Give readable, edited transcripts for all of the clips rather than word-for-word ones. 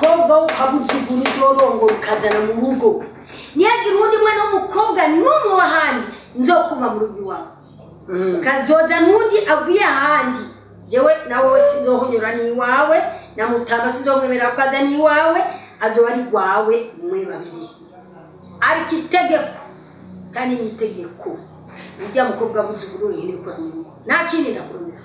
mukobwa wo ukabuzuguru uzorongora ukazana mu rugo, ntihagire uwundi mwana w'umukobwa n'umwe w'ahandi nzokuma mu rugo iwawe. Ukazoza n'undi avuye ahandi, jewe nawe sinzohonyora n'iwawe, na Mutama sinzomwemerera ko aza n'iwawe, azoba ari rwawe mwe babiri. Ariko itegeko kandi ni itegeko, urya mukobwa w'ubuzuguru wenyine ukora mu rugo, nta kindi ndakurumira.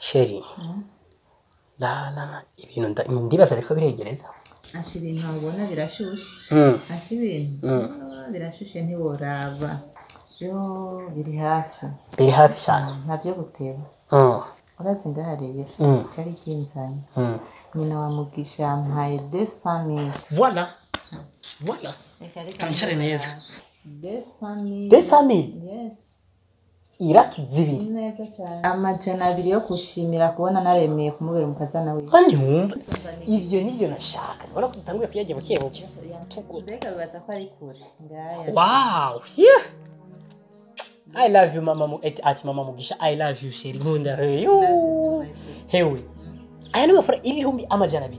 Sheri la la la ibintu ndibaza biriko biregereza. Asha ibintu wabona birashushe. Asha ibintu birashushe ntiworaba. Yo biri hafi. Biri hafi cyane. Ntabyo guteba. Urazi ndahariye. Cyari kinzanye. Nyina wa Mugisha yampaye 200,000. Voilà. Voilà. Kanshare neza. 200,000. 200,000? Yes. Iraki zibiri. Neza cyane. 200 yo kushimira kubona naremeye kumubera umukazana wiwe. Kandi wumva ivyo nivyo nashaka. Ubona ko dutanguye kuyajya buke buke. Mbega bibaza ko ari kure. Ngaya. Wow. Yeah. I love you mama ati mama Mugisha I love you sheri nkunda. Hewe. Aya ni amafaranga 200,000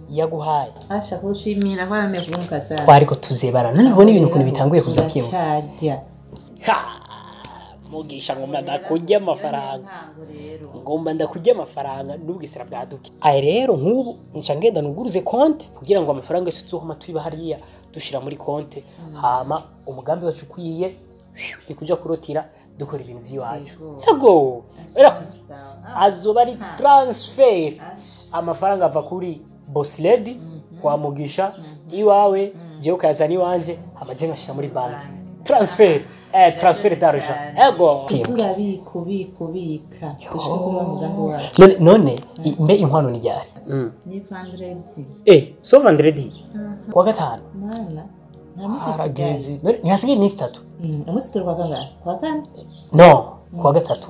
yaguhaye. Asha kushimira ko naremeye kuba umukazana. Twariko tuzebara. None ubona ibintu ukuntu bitanguye kuza kwibuka. Ha. Mugisha ngomba ndakujya amafaranga. Ngomba ndakujya amafaranga n'ubwisira bwaduke. Aye rero nk'ubu nca ngenda nuguruze konte kugira ngo amafaranga yose tuzohoma twiba hariya dushira muri konte. Hama umugambi wacu ukwiye ni kuja kurotira Dukora ibintu vy'iwacu. Yego. Azoba ari transfer. Amafaranga ava kuri Boss Lady kwa Mugisha iwawe je ukazana iwanje amaje ngashira muri banki. Transfer. Transfer d'argent. Ego. Turabika ubika. Dushaka kuba mugambi wacu. None mbe inkwano ni ryari? Ni vendredi. So vendredi. Kwa gatanu. Mana. Nta minsi isigaye. None ntihasigaye iminsi itatu. Umunsi turi kwa kangahe? Kwa kane? No, kwa gatatu.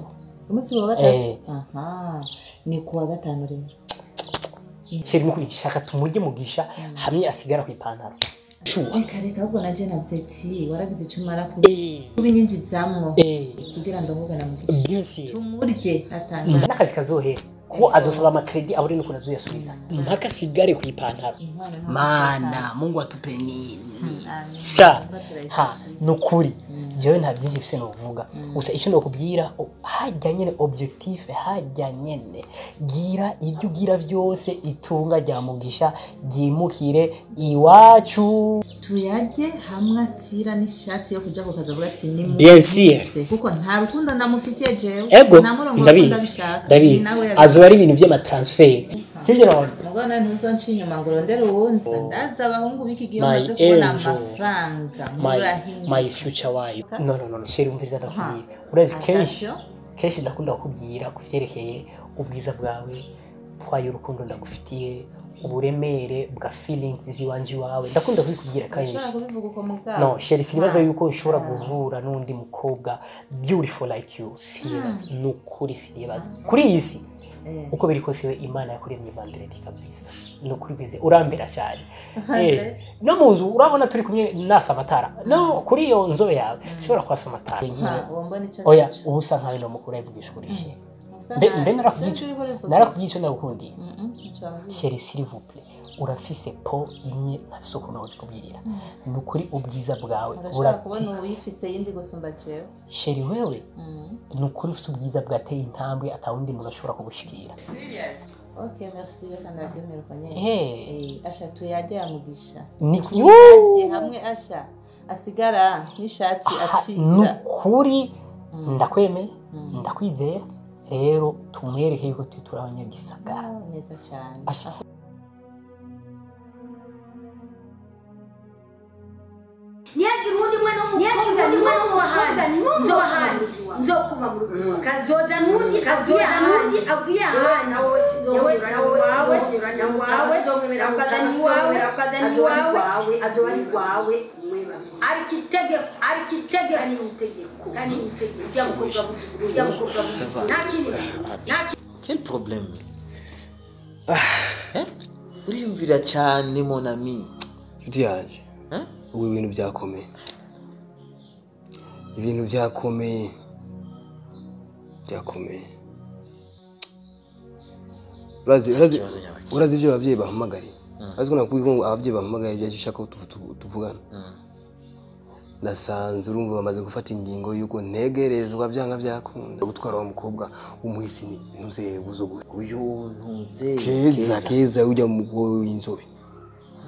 Umunsi wa gatatu? Aha. Ni kuwa gatanu rero. Chéri nukuri shaka tumurye Mugisha hamwe asigara ku ipantaro. Reka reka ahubwo naje navuze ati waragize icyo umara kubinyinjizamwo kugira ndongogana Mugisha. Tumurye atanga. N'akazi kazohera kuko azosaba ama credit abure nuko nazoyasubiza. Mpaka sigare ku ipantaro. Mana Mungu atupe nini? Sha ha nukuri jewe nta byinshi mfise no kuvuga. Gusa icyo ndokubwira hajya nyene objectif hajya nyene gira ibyo ugira byose itunga rya Mugisha ryimukire iwacu. Tuyarye hamwe atira n'ishati yo kuja kukazavuga ati ni bien sûr kuko nta rukundo ndamufitiye jewe ndabizi ndabizi azoba ari ibintu by'ama transfer sibyo none mugana ntuzonca inyuma ngo rondere uwundi ndaza abahungu b'iki gihe bamaze kubona amafaranga murahinga my future wife. No no no chéri umviza ndakubwira urazi kenshi ndakunda kukubwira kuvyerekeye ubwiza bwawe twaye urukundo ndagufitiye uburemere bwa feelings ziwanje wawe ndakunda kubikubwira kenshi. No chéri sinibaza yuko nshobora guhura n'undi mukobwa beautiful like you sinibaza nukuri sinibaza kuri iyi si uko biri kose Imana yakuremye vendredi kabisa nukuri kwize urambera cyane no munzu urabona turi kumwe nasa amatara no kuri iyo nzobe yawe ushobora kwasa amatara oya ubusa nkawe no mukuru avugisha kurishe mbe narakubwiye icyo ndagukundiye chéri s'il vous plaît urafise po imwe ntafise ukuntu nabikubwira nukuri ubwiza bwawe urabona uyifise yindi gusumba jewe chéri wewe nukuri ufise ubwiza bwateye intambwe atawundi muntu ashobora kugushikira. Okay merci reka ndavyemera uko nyene asha tuyarye ya Mugisha ni hamwe asha asigara n'ishati atira nukuri ndakwemeye ndakwizera rero tumwereke yuko turi abanyagisagara neza cyane. Ntihagire uwundi mwana w'umukobwa n'umwe nzokuma mu rugo kazoza n'undi avuye ahandi wawe azoba ari wawe ariko itegeko kandi itegeko ry'umukobwa nta kindi. Quel problème? Uriyumvira cyane mon ami. Inshuti yanje. Ubu ibintu byakomeye. Ibintu byakomeye. Byakomeye. Urazi ibyo ababyeyi bahamagariye. Azi ko nakubwiye ko ababyeyi bahamagariye ibyo ushaka tuvugana. Nasanze urumva bamaze gufata ingingo yuko ntegerezwa byanga byakunda gutwara wa mukobwa w'umuhisi ntuze buzugu. Uyu ntuze keza ujya mu w'inzobe.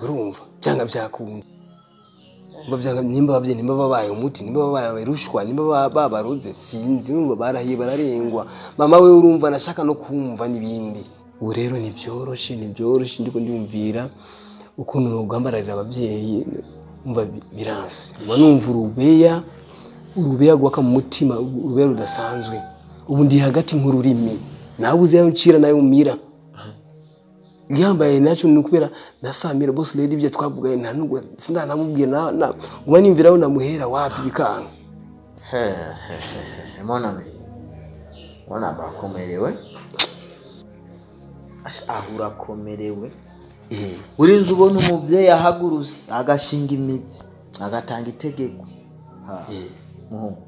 Urumva byanga byakunda. Nimba ababyeyi nimba babaye umuti nimba babaye rushwa nimba babaroze sinzi urumva barahiye bararengwa mama we urumva nashaka no kumva nibindi. Ubu rero nivyoroshe ndiko ndiyumvira ukuntu nogambararira ababyeyi umva biranse mba numva urubeya gwaka mu mutima urubeya rudasanzwe ubu ndi hagati nk'ururimi nabuze yayo ncira nayo umira yambaye nacyo ni ukubera nasamira Boss Lady ibyo twavugaye nta nubwo sindanamubwiye na uba nimvira aho namuhera wapi bikanga. Mon ami wana bakomerewe aho urakomerewe urinze ubona umubyeyi ahagurutse agashinga imitsi agatanga itegeko muhungu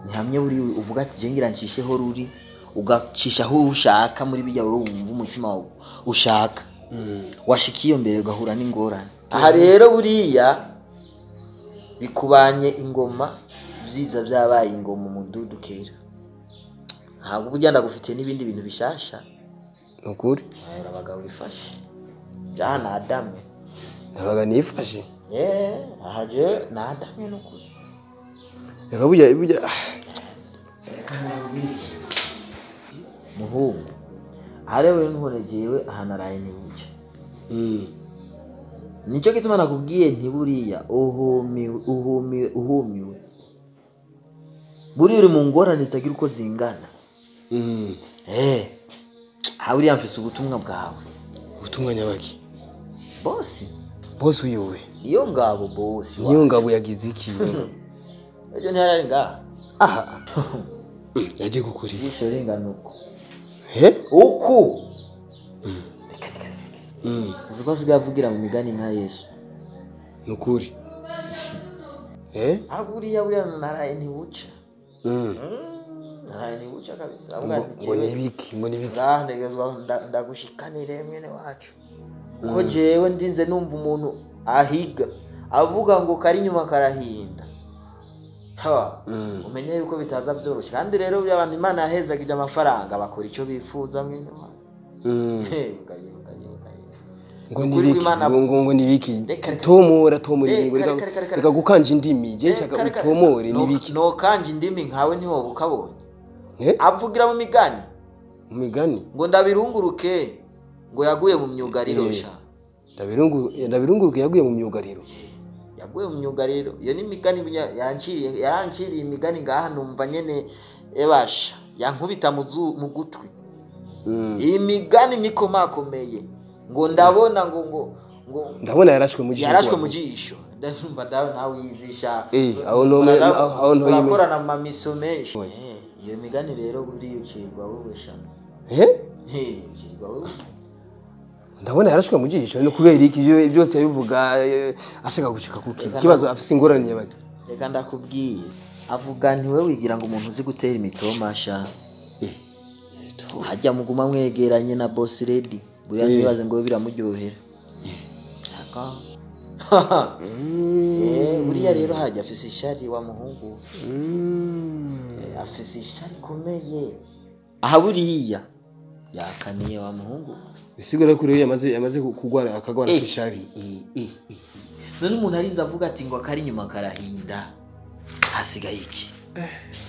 ni hamwe uri uvuga ati je ngira ncisheho ruri ugacisha aho ushaka muri bijya wowe wumva umutima wawe ushaka washikiye mbere ugahura n'ingorane. Aha rero buriya bikubanye ingoma byiza byabaye ingoma umududu kera ntabwo ugenda gufitiye n'ibindi bintu bishasha nukuri abagabo bifashe jana adame ndabaga nifashe ahaje na adame nukuri reka burya Muhungu arewe nturejewe ahanaraye nibuca. Nico gituma nakubwiye ntiburiya uhumiwe uhumiwe uhumiwe. Buri uri mu ngorane zitagira uko zingana. Buriya mfise ubutumwa bwawe. Ubutumwa nyabaki? Bosi. Bosi uyuwe. Niyo ngabo bosi. Niyo ngabo yagize iki? Ejo ntiyarari ngaha. Aha. Yagiye gukora iki? Ijisho ringana uko. He? Uku. Reka reka. Uzi ko asigaye avugira mu migani nka Yesu. Nukuri. Buriya buriya naraye ntibuca. Naraye ntibuca kabisa. Ngo nibiki, ngo nibiki. Ngaha ntegezwa ndagushikanire mwene wacu. Ko jewe ndinze numva umuntu ahiga avuga ngo kari nyuma karahinda. Umenye yuko bitaza byoroshye. Kandi rero buriya abantu Imana yahezagije amafaranga bakora icyo bifuza mwene wacu. Ngo nibiki, ngo nibiki. Tomora tomora ingingo reka gukanja indimi je nshaka utomore nibiki. No kanja indimi nkawe ntiwo bukabonye. Avugira mu migani. Mu migani ngo ndabirunguruke ngo yaguye mu myugariro sha. Ndabirunguruke yaguye mu myugariro. Yaguye mu myugariro. Iyo ni imigani yanciriye yaranciriye imigani ngaha numva nyene ebasha yankubita mu gutwi. Iyi migani mikomakomeye. Ngo ndabona ngo ngo ngo ndabona yarashwe mu jisho. Yarashwe mu jisho. Ndumva dawe nawe yizisha. Aho no aho nto yime. Urakorana mu mamiso menshi. Iyo migani rero buri ucirwa wewe sha. Ucirwa wewe. Ndabona yarashwe mu jisho no kubera iki ibyo byose yabivuga ashaka gushika kuki. Kibazo afise ingorane yabanye. Reka ndakubwiye. Avuga nti wewe wigira ngo umuntu uzi gutera imitoma sha. Hajya muguma mwegeranye na boss lady. Buriya ntibaze ngo biramuryohera. Buriya rero hajya afise ishari wa muhungu. Afise ishari komeye. Aha buriya yakaniye wa muhungu. Bisigura ko rero yamaze kugwara akagwara kishari. None umuntu arinze avuga ati ngo akari nyuma karahinda. Hasigaye iki?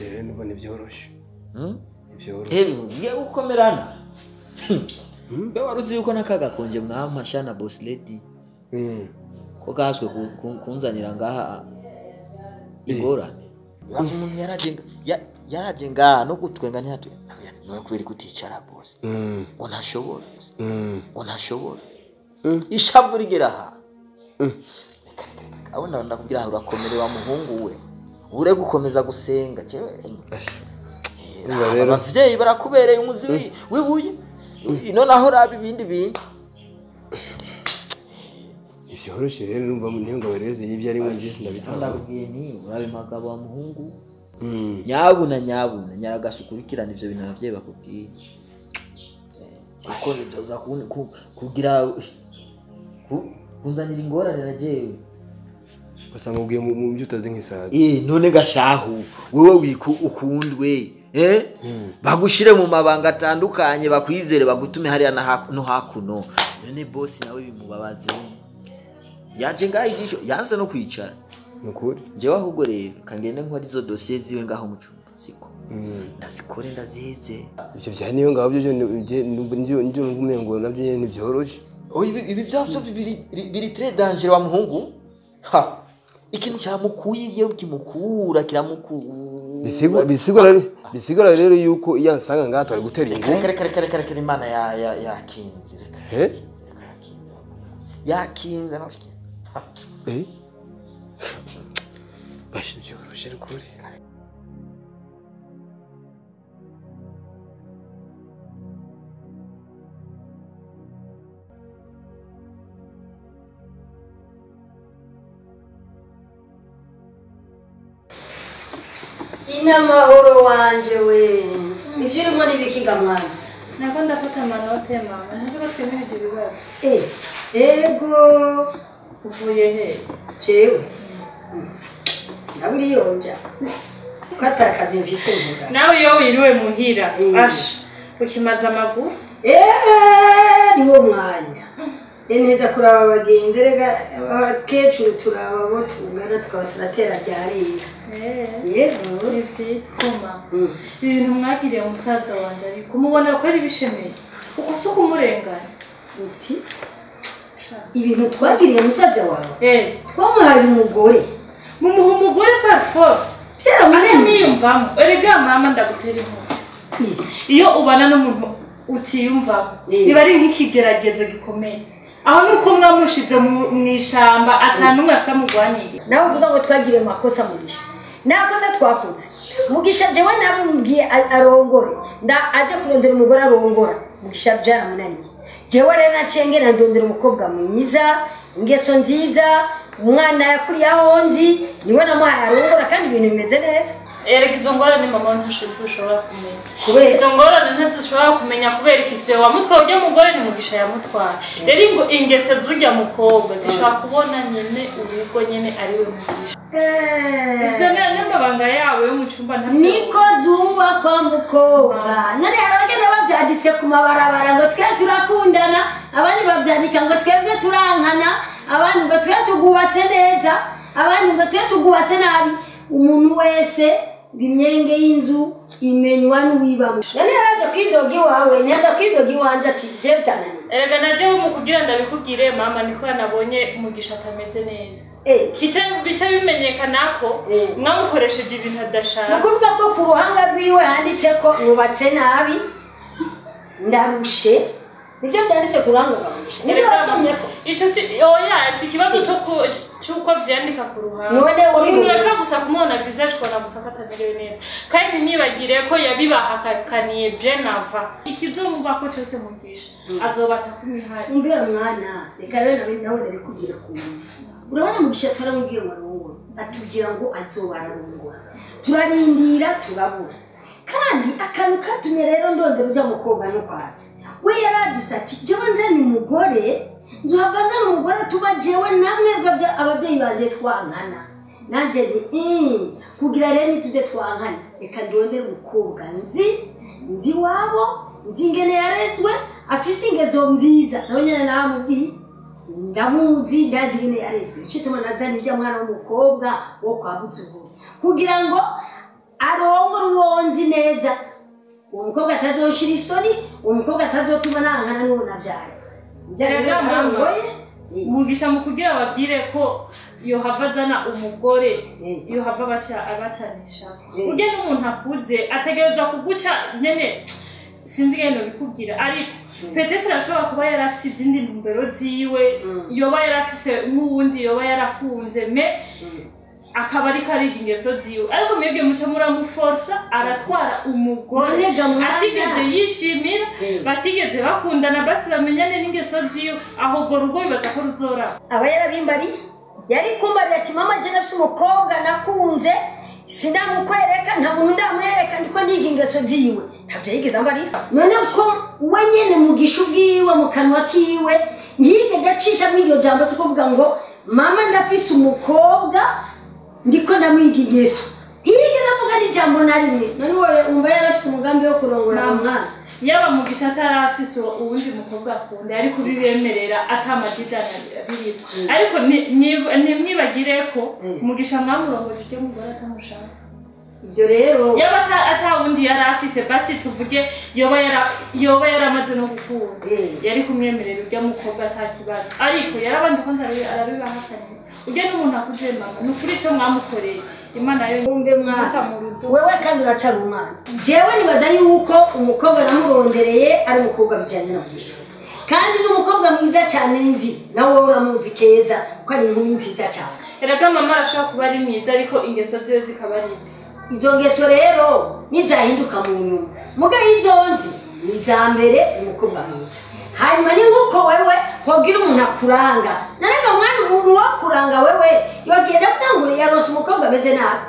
Rero nubona ibyoroshe. Ibyoroshe. Ugiye gukomerana. Mbe waruzi yuko nakagakonje mwampa na boss lady. Ko gaswe kunzanira ngaha ingorane. Bazo umuntu yaraje ngaha no gutwenga ntihatwe. None kubera kuticara boss. Ngo ntashobora. Ngo ntashobora. Ishavu rigera aha. Abona ndakubwira urakomerewa muhungu we. Ure gukomeza gusenga. Abavyeyi barakubereye umuzi wibuye. Ino naho rabi ibindi bintu. Ivyoroshe rero numva niyo ngo bereze y'ibyo ari nje sindabitanga. Ndakubwiye nti urabe magabo wa muhungu. Nyabuna nyabuna nyaragasukurikirana ivyo bintu abavyeyi bakubwiye. Uko bizoza kugira kunzanira ingorane na jewe. Basanga ubwiye mu byo utazi nk'isazi. None gashahu wewe wiku ukundwe. Bagushire mu mabanga atandukanye bakwizere bagutume hariya no hakuno. None boss nawe bimubabaze. Yaje ngaho ijisho yanse no kwicara. Nukuri. Jewe ahubwo rero kangende nkora izo dossier ziwe ngaho mu cumba siko. Ndazikore ndaziheze. Ivyo bya niyo ngaho byo ndio ndio ngumengo nabyo nyene ntivyoroshe. Ibi byavyo biri très danger wa muhungu. Ha. Ikintu cyamukuye kimukura kiramukura. Bisigura rero yuko iyo ansanga ngaha twari gutera ingumu. Reka Imana ya yakinze reka. Yakinze nafite. Bashi byoroshe rukuri. Inamahoro wanje we. Ibyo urimo nibikiga mwana. Nako ndafata amanote mama. Ntuzi ko twemereje ibibazo. Ego. Uvuye he? Jewe. Ndaburiyoja. Ko atakazi mfise nkora. Nawe iyo wiriwe muhira. Ash. Ukimaza amaguru? Niwo mwanya. Neza kuraba abagenzi rega abakecuru turaba bo tungana tukaba turatera ryarenga. Yego ni byiza koma. Ibintu mwagiriye umusaza wanje ariko mubona ko ari bishemeye. Uko so kumurengana. Uti ibintu twagiriye musaza wawe. Twamuhaye umugore. Mumuha umugore par force. Byaramunaniye. Erega mama ndagutera inkuru. Iyo ubana n'umuntu utiyumvamo niba ari nk'ikigeragezo gikomeye. Aho nuko mwamushize mu ishamba atanumwe afisa mugwanire. Nawe uvuga ngo twagiriye makosa Mugisha. Nakosa twakoze. Mugisha jewe namubwiye arongore. Nda aje kurondera umugore arongora. Mugisha byaramunaniye. Jewe rero naciye ngenda ndondera umukobwa mwiza, ingeso nziza, umwana yakuriye aho nzi, niwe namuhaye arongora kandi ibintu bimeze neza. Erega izo ngorane mama ntashoboye kumenya. Izo ngorane ntazishobora kumenya kubera ikisuye wa mutwa ujya mugore ni Mugisha yamutwara. Rero ingo ingese zujya mukobwa zishobora kubona nyene urugo nyene ari we Mugisha. Ibyo n'amabanga yawe yo mu cyumba ntabyo. Niko zubakwa mukobwa. None hari abagenda babyanditse ku mabarabara ngo twe turakundana, abandi babyandika ngo twebwe turankana, abandi ngo twe tugubatse neza, abandi ngo twe tugubatse nabi. Umuntu wese imyenge y'inzu imenywa n'uwibamo. None yaraje kwidoga iwawe, ntiyaza kwidoga iwanje ati je byananiye. Erega naje mu kugira ndabikubwire mama niko nabonye Mugisha atameze neza. Kice bice bimenyekana ko mwamukoresheje ibintu adashaka. Nukuvuga ko ku ruhanga rwiwe handitse ko nubatse nabi ndarushe. Nibyo byanditse ku ruhanga rwa Mugisha. Nibyo wasomye ko. Ico si oya si ikibazo cyo ku cyuko vyandika ku ruhanga. None umuntu urashobora gusa kumubona visage ukabona gusa ko atamerewe neza. Kandi ntibagire ko yabibahakaniye bien avant. Ikizomumva ko cyose Mugisha azobata kumihari. Umve mwana, reka rero nawe ndabikubwira ku muntu. Urabona Mugisha twaramubwiye ngo arongore, atubwira ngo azobararongora. Turarindira turabura. Kandi akantu katumye rero ndondera ujya mukobwa no kwaza. We yaradutse ati jewe nzanye umugore, nzohava nzana umugore tuba jewe namwe ababyeyi banje twankana. Nanje ni kugira rero nituze twankana, reka ndondere umukobwa nzi wabo, nzi ingene yarezwe, afise ingezo nziza. Nawe nyene namubwiye ndamuzi ndazi ingene yarezwe. Ico tuma nazanye ujya mwana w'umukobwa wo kwa Buzuguru kugira ngo arongore uwo nzi neza. Uwo mukobwa atazoshira isoni, uwo mukobwa atazotuma nankana n'uwo navyara. Erega mama Mugisha mu kugira ababwire ko yohava azana umugore yohava abacanisha. Urya n'umuntu akuze ategerezwa kuguca nyene sinzi ngene bikubwira ariko peut-être ashobora kuba yarafise izindi ntumbero ziwe, yoba yarafise n'uwundi yoba yarakunze mais akaba ariko ariga ingeso ziwe. Ariko mwebwe muca muramuforsa aratwara umugore atigeze yishimira, batigeze bakundana basi bamenyane n'ingeso ziwe, ahubwo rugo bibaza ko ruzora. Aba yarabimbariye, yari kumbariye ati mama je nafise umukobwa nakunze sindamukwereka, nta muntu ndamwereka ndiko niga ingeso ziwe. Ntabyo yigeze ambarira. None ko we nyene Mugisha ubwiwe mu kanwa kiwe ntiyigeze acisha mw'iryo jambo tukuvuga ngo mama ndafise umukobwa ndiko ndamwiga ingeso. Ntiyigeze avuga n'ijambo na rimwe. None wowe umva yarafise umugambi wo kurongora umwana. Yaba Mugisha atarafise uwundi mukobwa akunda yari kubibemerera atamadidana birimo. Ariko ntimwibagire ko Mugisha mwamurongoje ujya mugore atamushaka. Ibyo rero yaba atawundi yari afise basi tuvuge yoba yaramaze no gukunda yari kumwemerera ujya mukobwa atakibazo. Ariko yarabanje ko arabibahakaniye. Ujya n'umuntu akuze mama ni ukuri ico mwamukoreye Imana yo umve mwana wewe kandi uracara umwana. Jewe nibaza yuko umukobwa namurondereye ari umukobwa bijanye na Mugisha. Kandi n'umukobwa mwiza cyane nzi nawe uramuzi keza ko ari inkumi nziza cyane. Erega mama arashobora kuba ari mwiza ariko ingeso ziwe zikaba ari mbi. Izo ngeso rero nizahinduka mu nyuma. Muga izo nzi ni za mbere umukobwa mwiza. Hanyuma ni nkuko wewe hogira umuntu akuranga. Narega mwana umuntu wakuranga wewe yogenda kugira ngo yarose umukobwa ameze nabi.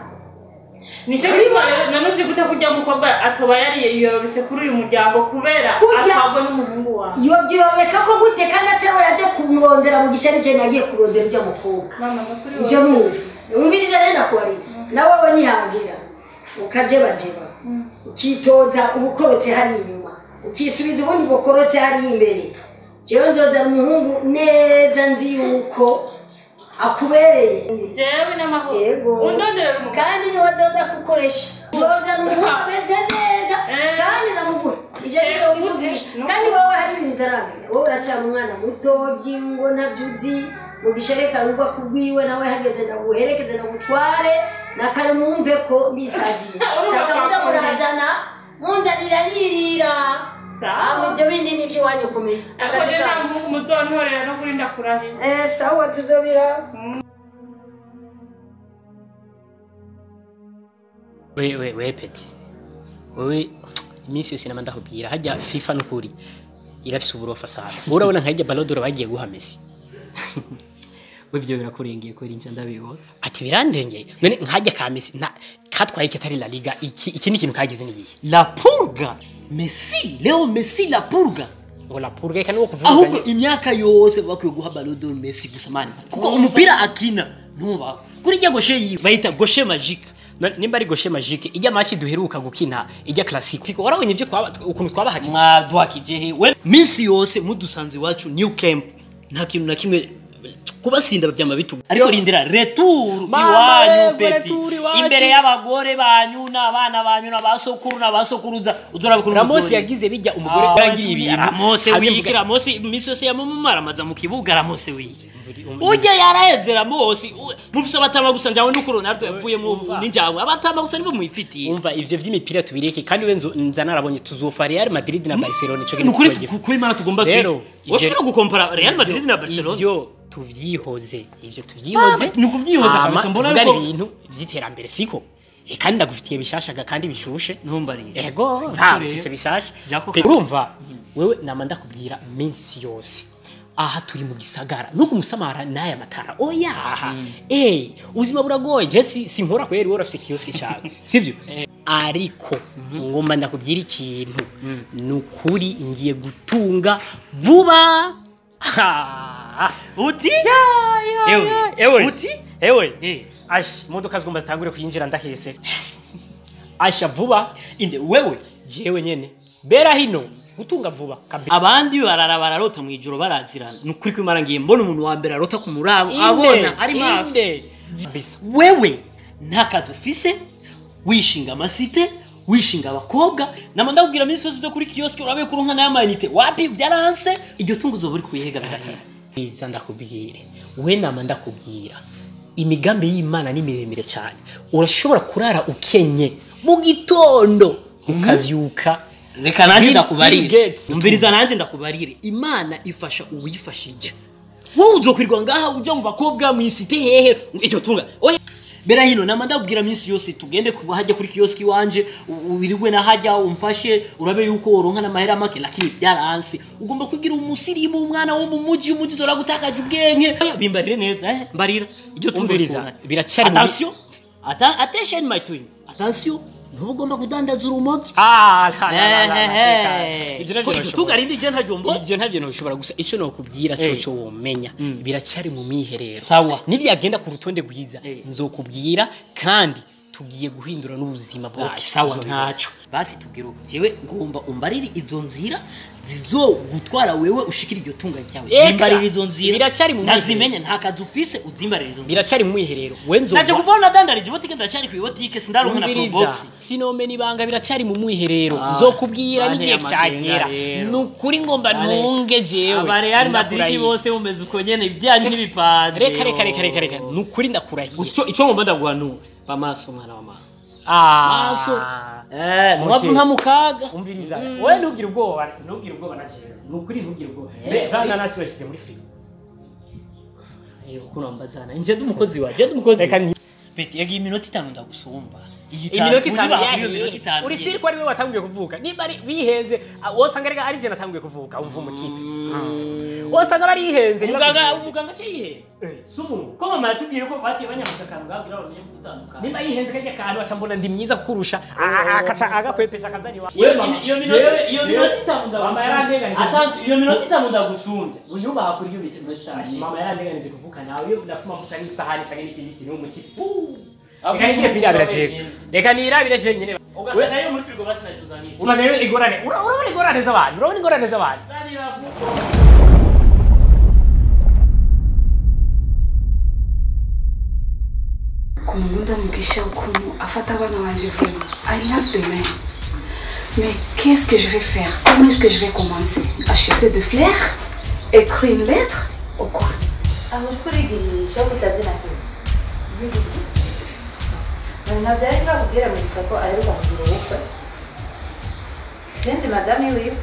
Nico gituma nanuzi gute kurya mukobwa atoba yari yorobese kuri uyu muryango kubera atagwe n'umuhungu wawe. Yobyorobeka ko gute kandi atari yaje kumurondera Mugisha ari je nagiye kurondera ujya mukobwa. Mama kuri wowe. Ivyo numva. Umviriza rero nakubariye. Nawe we nihagira ukajebajeba. Ukitoza ubukorotse hari inyuma. Ukisubiza ubundi bukorotse hari imbere. Jewe nzozana umuhungu neza nzi yuko akubereye. Jewe n'amahoro. Yego. Undonderera umugabo. Kandi niwe azoza kukoresha. Nzozana umuhungu ameze neza kandi namugura. Ivyo nivyo wivugisha. Kandi wowe hari ibintu utaramenya. Wowe uracyari umwana muto by'ingo ntabyo uzi. Mugisha reka rugwa kubwiwe nawe hageze ndaguherekeze ndagutware na kare mwumve ko mbisaziye. Shaka muza murazana munzanira nirira. Sawa ibyo bindi nivyo iwanyu kumenya. Akazi nta muhungu muzontorera no kuri ndakurahiye. Sawa tuzobira. We peti. Wewe iminsi yose nama ndakubwira hajya FIFA nukuri irafise uburofa sana. Urabona nkajya Ballon d'Or bagiye guha Messi. We byo birakurengeye ko rinje ndabibona. Ati birandengeye. None nkajya ka Messi na katwaye iki atari La Liga iki ni ikintu kagize ni gihe. La Purga Messi, Leo Messi la Purga. Ngo la Purga ikani wo kuvuga. Ahubwo imyaka yose bakwiye guha Ballon d'Or Messi gusa mani. Kuko umupira akina ntuba. Kuri rya gauche yiwe bayita gauche magique. Nimba ari gauche magique ijya match duheruka gukina ijya classique. Warabonye ibyo twaba ukuntu twabahagije. Mwaduhakije he? We minsi yose mudusanze iwacu New Camp nta kintu na kimwe kubasinda byama bitugu. Ariko rindira retour iwanyu peti. Imbere y'abagore banyu n'abana banyu n'abasokuru n'abasokuruza uzorabikuru. Ramos yagize bijya umugore yagira ibintu. Ramos wiki Ramos minsi yose yamumara amaza mu kibuga Ramos wiki. Ujya yaraheze Ramos mufise abatama gusa njawe nuko Ronaldo yavuye mu ninjawe abatama gusa nibo muifitiye. Umva ivyo vy'imipira tubireke kandi we nza narabonye tuzofa Real Madrid na Barcelona ico kintu kuri Imana tugomba tuyo. Woshobora gukompara Real Madrid na Barcelona? Ivyo tuvyihoze ivyo tuvyihoze ni ukuvyihoza kabisa mbona ariko ibintu vy'iterambere siko. Kandi ndagufitiye bishashaga kandi bishushe ntumbarire. Ego nta bifise bishasha. Urumva wewe nama ndakubwira minsi yose aha turi mu gisagara nuko umusamara n'aya matara oya aha ubuzima buragoye je sinkora kweri wowe urafise kioske cyawe sivyo ariko ngomba ndakubwira ikintu nukuri ngiye gutunga vuba. Uti ewe uti ewe ash imodoka zigomba zitangure kuyinjira ndahese asha vuba inde wewe jewe nyene bera hino gutunga vuba kabisa. Abandi barara bararota mu ijoro barazirana nukuri kwimara ngiye mbona umuntu wa mbere arota ku murabo abona ari maso kabisa. Wewe nta kazi ufise wishinga amasite wishinga abakobwa nama ndakubwira minsi yose zo kuri kioske urabe kuronka n'amayinite wapi byaranse iryo tungo uzoba uri kuyihega birahera. Iza ndakubwire we nama ndakubwira imigambi y'Imana ni miremire cyane. Urashobora kurara ukenye mu gitondo ukavyuka. Reka nanje ndakubarire umviriza nanje ndakubarire Imana ifasha uwifashije. Wowe uzokwirwa ngaha ujya mu bakobwa mu isite hehe iryo tunga oya bera hino nama ndakubwira minsi yose tugende kuba hajya kuri kioski wanje uwirirwe na hajya umfashe urabe yuko woronka n'amahera make lakini byaranse ugomba kugira umusirimu umwana wo mu muji umuji zora gutakaje ubwenge bimbarire neza mbarira iryo tumviriza biracyari attention attention my twin attention ntubugomba kudandaza urumogi. Ibyo tugarindi je ntajyombo ibyo ntabyo ntushobora gusa ico nokubwira coco womenya biracyari mu miherero. Sawa nivyagenda ku rutonde rwiza nzokubwira kandi tugiye guhindura n'ubuzima bwacu. Sawa ntaco basi tubwira jewe ngomba umbarire izo nzira zizogutwara wewe ushikira iryo tunga ryawe. Zimbarire izo nzira biracyari mu ndazimenye nta kazi ufise uzimbarire izo nzira biracyari mu mwiherero we nzo naje kuvona nadandarije ibotike ndacyari ku ibotike sindaronka na probox sinome nibanga biracyari mu mwiherero nzokubwira n'igihe cyagera nukuri ngomba ntunge jewe aba Real Madrid bose mumeze uko nyene ibyanyu n'ibipanze. Reka reka reka reka reka nukuri ndakurahiye ico ngomba ndaguhanura bamaso mwana wa mama maso nwavu nta mukaga umviriza wewe ntugire ubwoba na jewe nukuri ntugire ubwoba za nanasi washyize muri frigo ukuntu mbazana nje ndumukozi waje ndumukozi reka peti yagi iminota 5 ndagusumba iminota 5 uri siri ko ari we watanguye kuvuka niba ari bihenze wosanga rega ari je natanguye kuvuka umva umutipe wosanga bari yihenze umuganga cyo yihenze sumu ko mama yatubwiye ko bakiye banyamushaka mbwabwira bamenye kudutandukana niba yihenze kajya kantu aca mbona ndi mwiza kukurusha akaca agakwepesha akazani wa iyo minota 5 mama yarandenganije atansi iyo minota 5 ndagusumba unyubaha kuri iyo minota 5 mama yarandenganije kuvuka nawe iyo ndafuma mvuka n'isahani cyangwa n'ikindi kintu umutipe Reka nirabire je nyine ugasanga yo muri frigo basi natuzanira urabona ingorane urabona ingorane z'abantu urabona ingorane z'abantu zanira kuko. Ukuntu nkunda Mugisha, ukuntu afata abana banje, vraiment I love the man. Mais qu'est-ce que je vais faire? Comment est-ce que je vais commencer? Acheter de fleurs? Écrire une lettre? Ou quoi? Aho uriko urigirisha ko utazi na kimwe. Ntabyo ari bwakubwira Mugisha ko aheruka kugira ubukwe. Sindi madame wiwe.